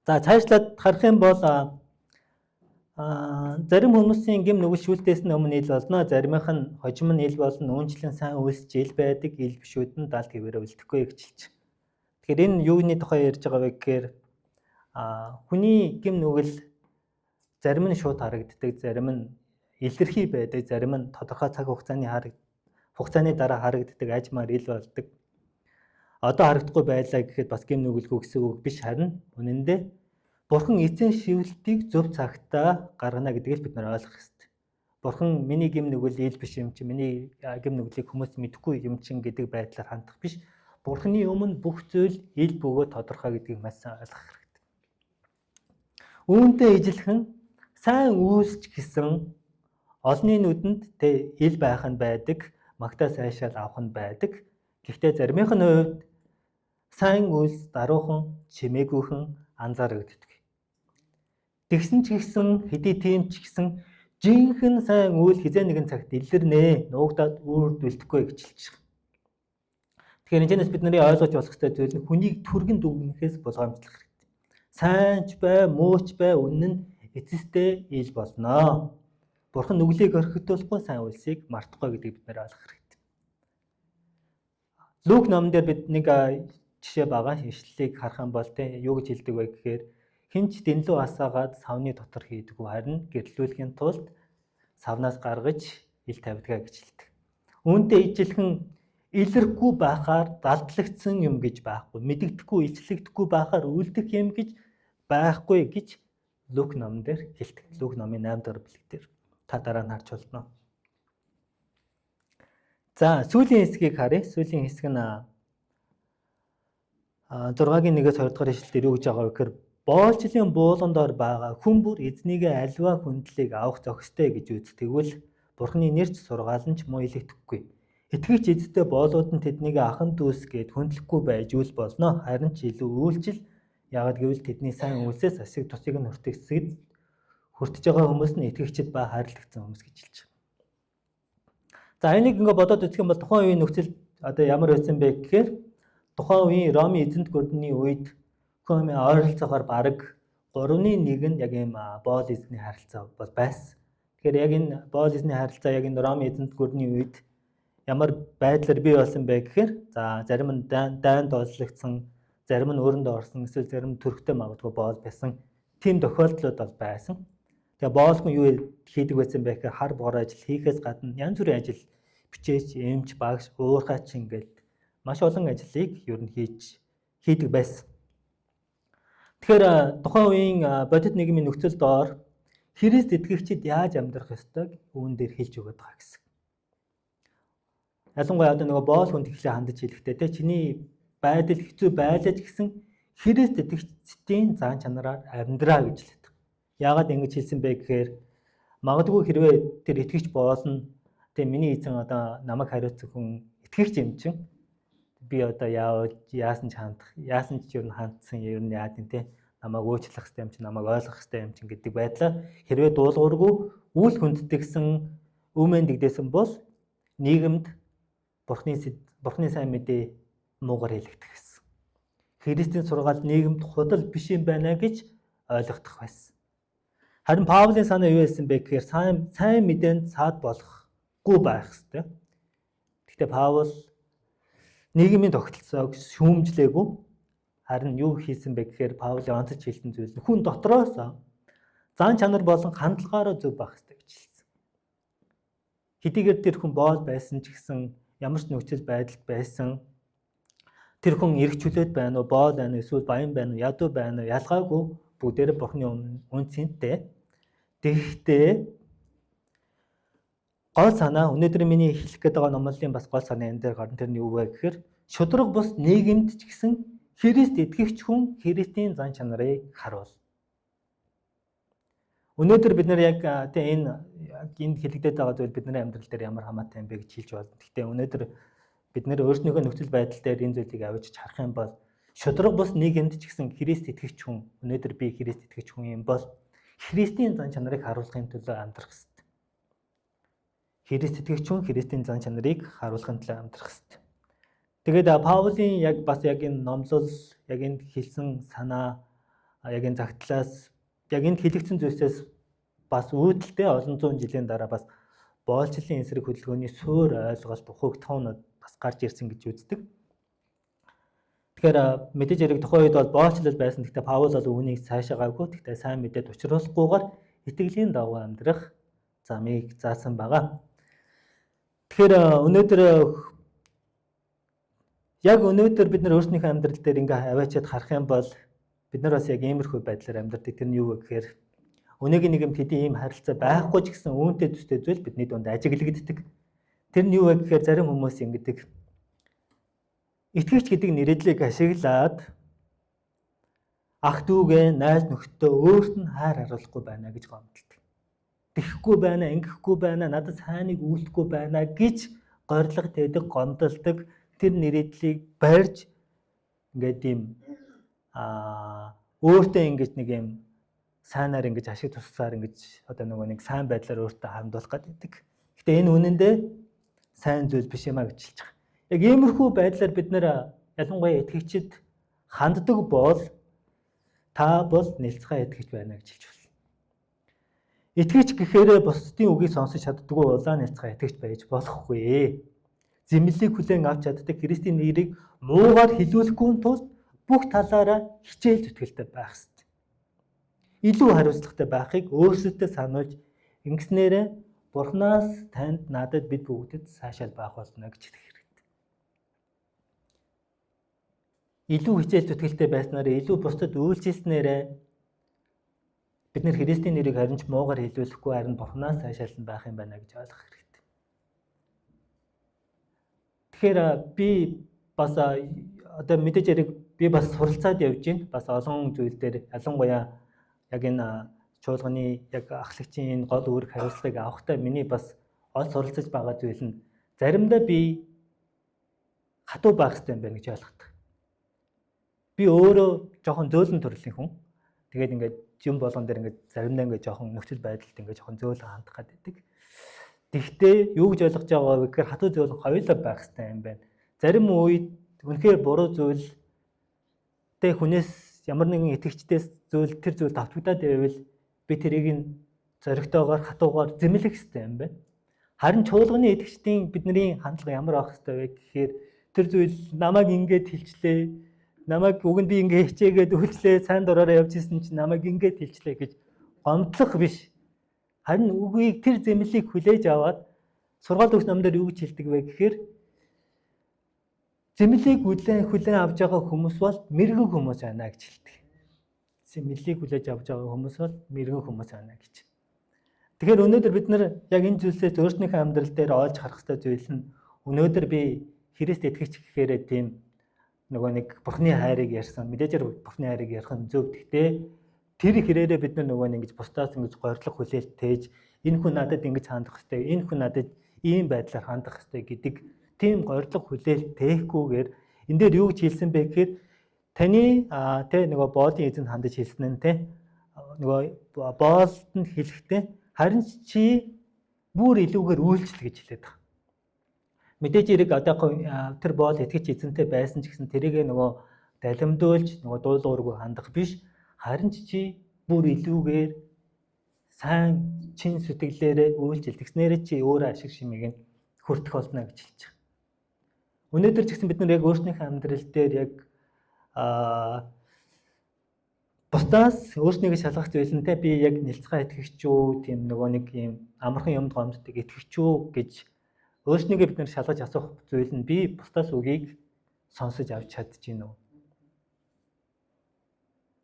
За цаашлаад харах юм бол зарим хүмүүсийн гэм нүгэл шүүлтээс нь өмнө ил болно. Заримынх нь хожим нь ил болно. Үүнчлэн сайн үйлсч ил байдаг, ил бишүүд нь далд хэвээрээ үлдэхгүй гэж хэлж. Тэгэхээр энэ юуны тухай ярьж байгаа вэ гэхээр хүний гэм нүгэл зарим нь шууд харагддаг, зарим нь илэрхий байдаг, зарим нь тодорхой цаг хугацааны дараа харагддаг, ажмаар ил болдог. Одоо харагдахгүй байлаа гэхэд бас гэм нүгэлгүй гэсэн үг биш, харин үнэн дээр Бурхан эцэн шивэлтийг зөв цагтаа гаргана гэдгийг бид нар ойлгох ёстой. Бурхан миний гэм нүгэл ил биш юм чи, миний гэм нүглийг хүмүүс мэдэхгүй юм чин гэдэг байдлаар хандах биш. Бурхны өмнө бүх зүйл ил бөгөө тодорхой гэдгийг маш сайн ойлгох хэрэгтэй. Үүнтэй ижилхэн сайн үйлсч гэсэн олонний нүдэнд тэ ил байх нь байдаг, магтаа сайшаал авах нь байдаг. Гэхдээ заримынх нь хувьд сайн үйлс даруухан чимээгүйхэн анзаарэгддэг. Тэгсэн ч гэсэн хэдий тийм ч гэсэн жинхэнэ сайн үйл хизээ нэгэн цагт илэрнэ, нуугдаад үрдвэлдэхгүй гэж хэлж байгаа. Тэгэхээр энэчнээс бид нарын ойлгож болох ёстой зүйл нь хүнийг түргэн дүгнэхээс болгоомжлох хэрэгтэй. Сайн ч бай, муу ч бай, үнэн нь эцэстээ ил болно. Бурхан нүглийг орхигдуулахгүй, сайн үйлсийг мартахгүй гэдгийг бид нэр ойлгох хэрэгтэй. Лук номон дээр бид нэг жишээ байгаа. Ишлэлийг харах юм бол те юу гэж хэлдэг вэ гэхээр хинч дэнлүү асаагаад савны дотор хийдэггүй, харин гэрлүүлэхийн тулд савнаас гаргаж ил тавьдгаа гэж хэлдэг. Үүнтэй ижилхэн илэрхгүй байхаар далдлагдсан юм гэж байхгүй, мэдэгдэхгүй, илчлэгдэхгүй байхаар үлдэх юм гэж байхгүй гэж Лук номон дээр хэлдэг. Лук номын 8 дахь бүлэг дээр та дараа нь харж болно. За, сүүлийн хэсгийг харъя. Сүүлийн хэсэг нь 6-гийн 1-ээс 2 дахь ишлэл дээр юу гэж байгаа вэ гэхээр боолчлын буулган дор байгаа хүн бүр эзнийгээ альва хүндлийг авах зохистой гэж үзтгийвэл Бурхны нэрч сургаал нь ч муу илэгдэхгүй. Итгэгч эзэдтэй боолууд нь тэднийг ахан дүүс гэд хүндлэхгүй байж үл болно. Харин ч илүү үйлчил. Яагад гэвэл тэдний сайн үйлсээс ашиг тусыг нь хүртэгсэд хүртэж байгаа хүмүүс нь итгэгчид ба хайрлагдсан хүмүүс гэж хэлж байгаа. За, энийг ингээ бодоод үзэх юм бол тухайн үеийн нөхцөл одоо ямар байсан бэ гэхээр тухайн үеийн Ромын эзэнт гүрдний үед хүн амын ойролцоогоор бараг 3-ны 1 нь яг ийм боол эзний харилцаа бол байсан. Тэгэхээр яг энэ боол эзний харилцаа яг энэ Ромын эзэнт гүрдний үед ямар байдлаар бий болсон бэ гэхээр за зарим нь дайнд оллогдсон, зарим нь өрөнд орсон, эсвэл зарим нь төрхтэй магадгүй боол байсан. Тийм тохиолдлууд бол байсан. Тэгээ боол хүн юу хийдэг байсан бэ гэхээр хар бор ажил хийхээс гадна янз бүрийн ажил, бичээч, эмч, багш, уурхаач ингээд маш олон ажлыг ер нь хийдэг байсан. Тэгэхээр тухайн үеийн бодит нийгмийн нөхцөл доор Христ итгэгчид яаж амьдрах ёстойг үүн дээр хэлж өгöd байгаа гэсэн. Ялангуяа одоо нөгөө боол хүнд ихлэ хандаж хэлэхдээ те чиний байдал хэцүү байлаа ч гэсэн Христ итгэгчдийн зан чанараар амьдраа гэж хэлдэг. Яагаад ингэж хэлсэн бэ гэхээр магадгүй хэрвээ тэр итгэгч боолно тэг миний эзэн одоо намайг хариуцсан хүн итгэгч юм чинь би одоо яавал яасан ч хандах, яасан ч ер нь хандсан, ер нь яад юм те намайг уучлах хэрэгтэй юм чинь, намайг ойлгох хэрэгтэй юм чинь гэдэг байдлаар хэрвээ дуулуургүй үйл хүнддэгсэн, өмнө дэгдээсэн бол нийгэмд Бурхны сайн мэдээ муугар хэлэгдэх гэсэн. Христийн сургаал нийгэмд худал биш юм байна гэж ойлгохдох байсан. Харин Паулийн санаа юу байсан бэ гэхээр сайн мэдээнд саад болохгүй байх хэрэгтэй. Гэхдээ Паул нийгмийн тогтолцоог шүүмжлээгүй. Харин юу хийсэн бэ гэхээр Паулийн онцож хэлсэн зүйл нь хүн дотроос зан чанар болон хандлагаараа зөв байх хэрэгтэй гэж хэлсэн. Хэдийгээр тэр хүн боол байсан ч гэсэн ямар ч нөхцөл байдалд байсан тэр хүн эрх чөлөөт байна уу, боол байна уу, эсвэл баян байна уу, ядуу байна уу, ялгаагүй бүгдээрээ Бурхны өмнө үн цэнтэй. Тэгэхдээ гол санаа, өнөөдөр миний хэлэх гээд байгаа номлолын бас гол санаа энэ дээр гарна. Тэр нь юу вэ гэхээр шударга бус нийгэмд ч гэсэн Христ итгэгч хүн Христийн зан чанарыг харуул. Өнөөдөр бид нар яг тийм энэ яг энд хэлэгдээд байгаа зүйл бидний амьдрал дээр ямар хамаатай юм бэ гэж хэлж болно. Гэхдээ өнөөдөр бид нэр өөрснийхөө нөхцөл байдал дээр энэ зүйлийг авчиж харах юм бол шударга бус нийгэмд ч гэсэн Христ итгэгч хүн, өнөөдөр би Христ итгэгч хүн юм бол Христийн зан чанарыг харуулахын төлөө амьдрах ёстой. Христ итгэгч хүн Христийн зан чанарыг харуулахын төлөө амьдрах ёстой. Тэгээд Паулийн яг бас яг энэ номлол, яг энд хэлсэн санаа, яг энэ загтлаас, яг энд хэлэгдсэн зүйлсээс бас үүдэлтэй олон зуун жилийн дараа бас боолчлын эсрэг хөдөлгөөний суур ойлголт, ухагтхуунууд бас гарч ирсэн гэж үздэг. Тэгэхээр мэдээж хэрэг тухайн үед бол боолчлол байсан. Гэхдээ Паул бол үүнийг цаашаагаагүй. Гэхдээ сайн мэдээд учруулахгүйгээр итгэлийн дагуу амьдрах замыг заасан байгаа. Тэгэхээр өнөөдөр яг өнөөдөр бид нар өөрснийхөө амьдрал дээр ингээ аваачаад харах юм бол бид нар бас яг иймэрхүү байдлаар амьдардаг. Тэр нь юу вэ гэхээр өнөөгийн нийгэмд хэдий ийм харилцаа байхгүй ч гэсэн үүнтэй төстэй зүйл бидний дунд ажиглагддаг. Тэр нь юу вэ гэхээр зарим хүмүүс ингэдэг. Итгэгч гэдэг нэрдлийг ашиглаад ах дүүгээ, найз нөхдөд өөрт нь хайр харуулахгүй байна гэж гомдолдог. Тэхгүй байна, ингэхгүй байна, надад сайныг үйлдэхгүй байна гэж горилго тээдэг, гомдолдог. Тэр нэрдлийг барьж ингээд ийм өөртөө ингэж нэг юм сайнаар ингэж ашиг тусгаар ингэж одоо нөгөө нэг сайн байдлаар өөртөө хандуулах гэдэг. Гэтэ энэ үнэндээ сайн зүйл биш юм а гэж хэлж байгаа. Яг иймэрхүү байдлаар бид нэр ялангуяа итгэгчид ханддаг бол та бол нэлцгай итгэгч байна гэж хэлж байна. Итгэгч гэхээрээ бусдын үгийг сонсож чаддаггүй улаан нэлцгай итгэгч байж болохгүй. Зэмлэлийг хүлээн авч чаддаг, Христийн нэрийг муугаар хилүүлэхгүй тулд бүх талаараа хичээл зүтгэлтэй байх ёстой. Илүү хариуцлагатай байхыг өөрсөдөө сануулж ингэснээрээ Бурханаас танд, надад, бид бүгдэд сайшаал байх болно гэж хэлэх хэрэгтэй. Илүү хичээл зүтгэлтэй байснаар, илүү бусдад үйлчилснээрээ бид нэр Христийн нэрийг харин ч муугаар хилүүлэхгүй, харин Бурханаас сайшаал нь байх юм байна гэж ойлгох хэрэгтэй. Тэгэхээр би бас одоо мэдээж яриг би бас суралцаад явж байна. Бас олон зүйл дээр, ялангуяа яг энэ чуулганы яг ахлагчийн энэ гол үүрэг хариуцлагыг авахдаа миний бас ол суралцаж байгаа зүйл нь заримдаа би хатуу байх хэрэгтэй юм байна гэж ойлгодог. Би өөрөө жоохон зөөлөн төрлийн хүн. Тэгээд ингээд юм болгон дээр ингээд заримдаа ингээд жоохон нөхцөл байдалд ингээд жоохон зөөлөн хандах гэдэг. Тэгвэл юу гэж ойлгож байгаа вэ гэхээр хатуу зөөлөн хоёулаа байх хэрэгтэй юм байна. Зарим үед үнэхээр буруу зүйл тэ хүнээс, ямар нэгэн итгэгчдээс зүйл, тэр зүйл давтагдаад байвал би тэрийг нь зоригтойгоор, хатуугаар зэмлэх хэрэгтэй юм байна. Харин чуулганы итгэгчдийн бидний хандлага ямар байх хэрэгтэй вэ гэхээр тэр зүйл намайг ингэж хэлчлээ. Намайг уг нь би ингэ хичээгээд үйлчлээ, сайн дураараа явж исэн чинь намайг ингэж хэлчлээ гэж гомдлох биш. Харин үгийг, тэр зэмлэлийг хүлээж аваад сургаал төгс номдор юу гэж хэлдэг вэ гэхээр зэмлэлийг хүлээн авч байгаа хүмүүс бол мэрэгэн хүмүүс байна гэж хэлдэг. Зэмлэлийг хүлээж авч байгаа хүмүүс бол мэрэгэн хүмүүс байна гэж. Тэгэхээр өнөөдөр бид нар яг энэ зүйлсээс өөрсдийнхөө амьдрал дээр олж харах ёстой зүйл нь өнөөдөр би Христ итгэгч гэхээрээ тийм нөгөө нэг Бурхны хайрыг ярьсан. Мэдээж Бурхны хайрыг ярих нь зөв. Гэхдээ тэр хэрээрээ бид нар нөгөө нэг ингэж бусдаас ингэж горилго хүлээлт тээж, энэ хүн надад ингэж хандах ёстой, энэ хүн надад ийм байдлаар хандах ёстой гэдэг тийм горилго хүлээлт тээхгүйгээр энэ дээр юу гэж хэлсэн бэ гэхээр таны тэ нөгөө боолын эзэнд хандаж хэлсэн нь тэ нөгөө боолд нь хэлэхдээ харин чи бүр илүүгээр үйлчлэл гэж хэлээд байгаа. Мэдээж хэрэг одоо тэр боол итгэж эзэнтэй байсан ч гэсэн тэрийг нөгөө далимдуулж нөгөө дуулуургүй хандах биш. Харин чи бүр илүүгээр сайн чин сэтгэлээрээ үйлчил. Тэгснээрээ чи өөрөө ашиг шимийг нь хүртэх болно гэж хэлж байгаа. Өнөөдөр ч гэсэн бид нар яг өөрсдийнхөө амьдрал дээр яг бусдаас өөрснийгөө шалгах зүйл нь те би яг нэлцгай итгэгч үү, тийм нөгөө нэг юм амархан юмд гомддог итгэгч үү гэж өөрснийгөө бид нар шалгаж асуух зүйл нь би бусдаас үгийг сонсож авч чадж гин үү?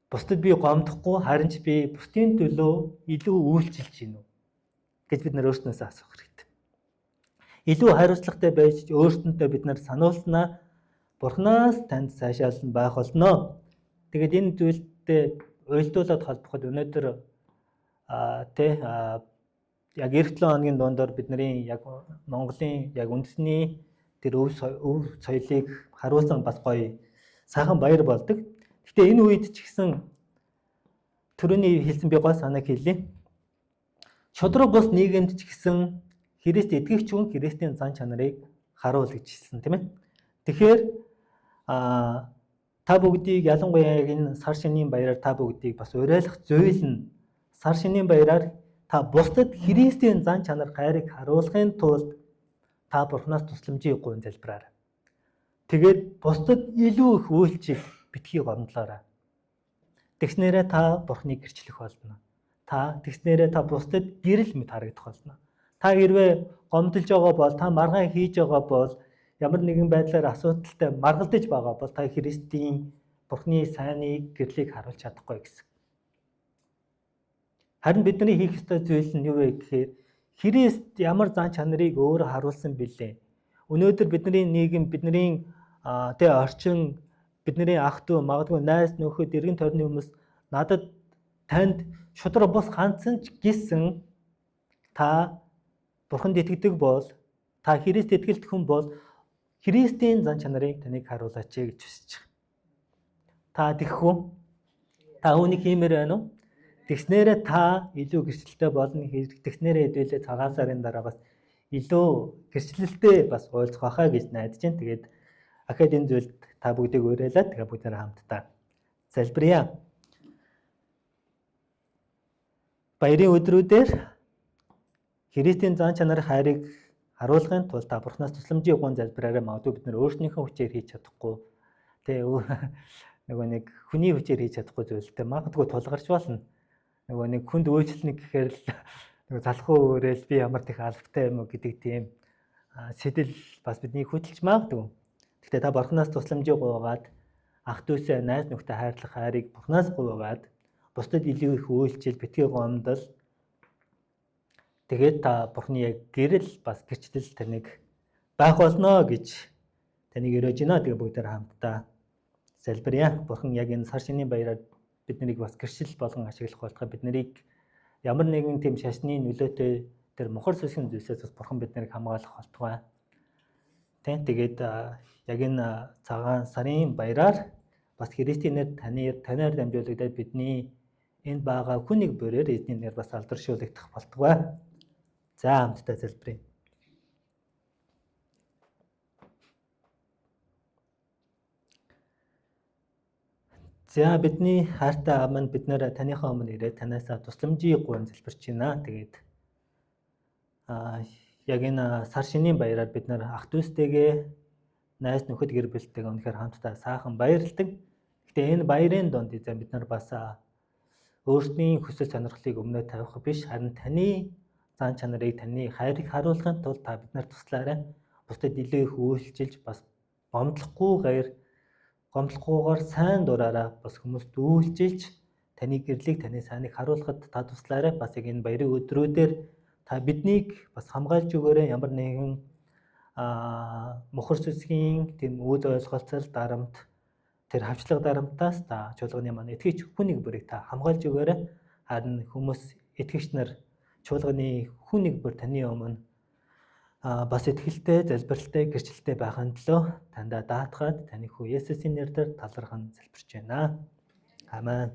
Бусдад би гомдохгүй, харин ч би бусдын төлөө илүү үйлчилж гин үү гэж бид нар өөрснөөсөө асуух хэрэгтэй. Илүү хариуцлагатай байж өөрсөндөө бид нар сануулснаа Бурханаас танд сайшаал нь байх болно. Тэгээд энэ зүйлтэй уялдуулаад холбоход өнөөдөр тэ яг эх 7 хоногийн дундор бидний яг Монголын яг үндэсний тэр өв соёлыг харуулсан бас гоё сайхан баяр болдог. Гэтэ энэ үед ч гэсэн түрүүний хэлсэн би гол санааг хэлье. Шудраг бус нийгэмд ч гэсэн Христ итгэгч хүн Христийн зан чанарыг харуул гэж хэлсэн, тийм ээ. Тэгэхээр та бүгдийг, ялангуяа яг энэ сар шинийн баяраар та бүгдийг бас уриалах зүйл нь сар шинийн баяраар та бусдад Христийн зан чанар, хайрыг харуулахын тулд та Бурханаас тусламжийг гуйн залбираарай. Тэгээд бусдад илүү их үйлчлэх битгий гомдлоорой. Тэгснээрээ та Бурханыг гэрчлэх болно. Та тэгснээрээ та бусдад гэрэл мэт харагдах болно. Та хэрвээ гомдолж байгаа бол, та маргаан хийж байгаа бол, ямар нэгэн байдлаар асуудалтай маргалдаж байгаа бол та Христийн, Бурхны сайныг, гэрлийг харуулж чадахгүй гэсэн. Харин бидний хийх ёстой зүйл нь юу вэ гэхээр Христ ямар зан чанарыг өөрөө харуулсан бэлээ. Өнөөдөр бидний нийгэм, бидний тэгээ орчин бидний ах дүү, магадгүй найз нөхөд, эргэн тойрны хүмүүс надад танд шудраг бус хандсан ч гэсэн та Бурханд итгэдэг бол, та Христ итгэлт хүн бол Христийн зан чанарыг таныг харуулаач гэж хүсэж байгаа. Та тэгэх үү? Та үүнийг хиймээр байна уу? Тэгснээрээ та илүү гэрчлэлтэй болно. Тэгснээрээ хэдүүлээ цагаан сарын дараа бас илүү гэрчлэлтэй бас уулзах байхаа гэж найдаж байна. Тэгээд ахад энэ зүйлд та бүгдийг уриалаад тэгээ бүгдээрээ хамтдаа залбирая. Баярын өдрүүдээр Христийн зан чанар хайрыг харуулахын тулд та Бурханаас тусламжийг гуйн залбираарай. Магадгүй бид нар өөрснийхөө хүчээр хийж чадахгүй, тэ нөгөө нэг хүний хүчээр хийж чадахгүй зүйлтэй магадгүй тулгарч болно. Нөгөө нэг хүнд үйлчлэнэ гэхээр л нөгөө залхуу өөрөөл би ямар тех албатай юм уу гэдэг тийм сэтэл бас бидний хөдөлж магадгүй. Гэхдээ та Бурханаас тусламжийг гуйгаад ах дүүсээ найз нөхдөд хайрлах хайрыг Бурханаас гуйгаад бусдад илүү их үйлчил, битгий гомдол. Тэгээд та Бурхны яг гэрэл бас гэрчлэл таныг байх болно гэж таныг өрөөж байна. Тэгээ бүгдээр хамтдаа залбирая. Бурхан яг энэ сар шинийн баяраар бид нарыг бас гэрчил болгон ашиглах болтугай, бид нарыг ямар нэгэн тийм шашны нөлөөтэй тэр мухар сүсгэн зүйлсээс бас Бурхан бид нарыг хамгаалах болтугай. Тэ тэгээд яг энэ цагаан сарын баяраар бас Христийн нэр танаар дамжуулагдаад бидний энд байгаа хүн нэг бүрээр эзний нэр бас алдаршуулгадах болтугай. За хамтдаа залбирая. За бидний хайртай аав минь, бид нэр таныхаа өмнө ирээд танаасаа тусламжийг гуйн залбирч байна. Тэгээд яг энэ сар шинийн баяраар бид нар ах дүүстэйгээ найз нөхөд гэр бүлтэйгээ үнэхээр хамтдаа сайхан баярлдаг. Гэхдээ энэ баярын дунд эзэн бид нар бас өөрсдийн хүсэл сонирхлыг өмнөө тавих биш, харин таны зан чанарыг, таны хайрыг харуулахын тулд та бид нар туслаарай. Бусдад илүү их үйлчилж бас гомдлохгүйгээр сайн дураараа бас хүмүүст үйлчилж таны гэрлийг, таны сайныг харуулахад та туслаарай. Бас яг энэ баярын өдрүүдээр та биднийг бас хамгаалж өгөөрэй. Ямар нэгэн мухар сүсгийн тийм үд ойлголцол дарамт, тэр хавчлага дарамтаас та чуулганы маань итгэгч хүн нэг бүрийг та хамгаалж өгөөрэй. Харин хүмүүс итгэгч нар чуулганы хүн нэг бүр таны өмнө бас итгэлтэй, залбиралтай, гэрчлэлтэй байхын төлөө таньда даатгаад таны хүү Есүсийн нэрээр талархан залбирч байна. Амен.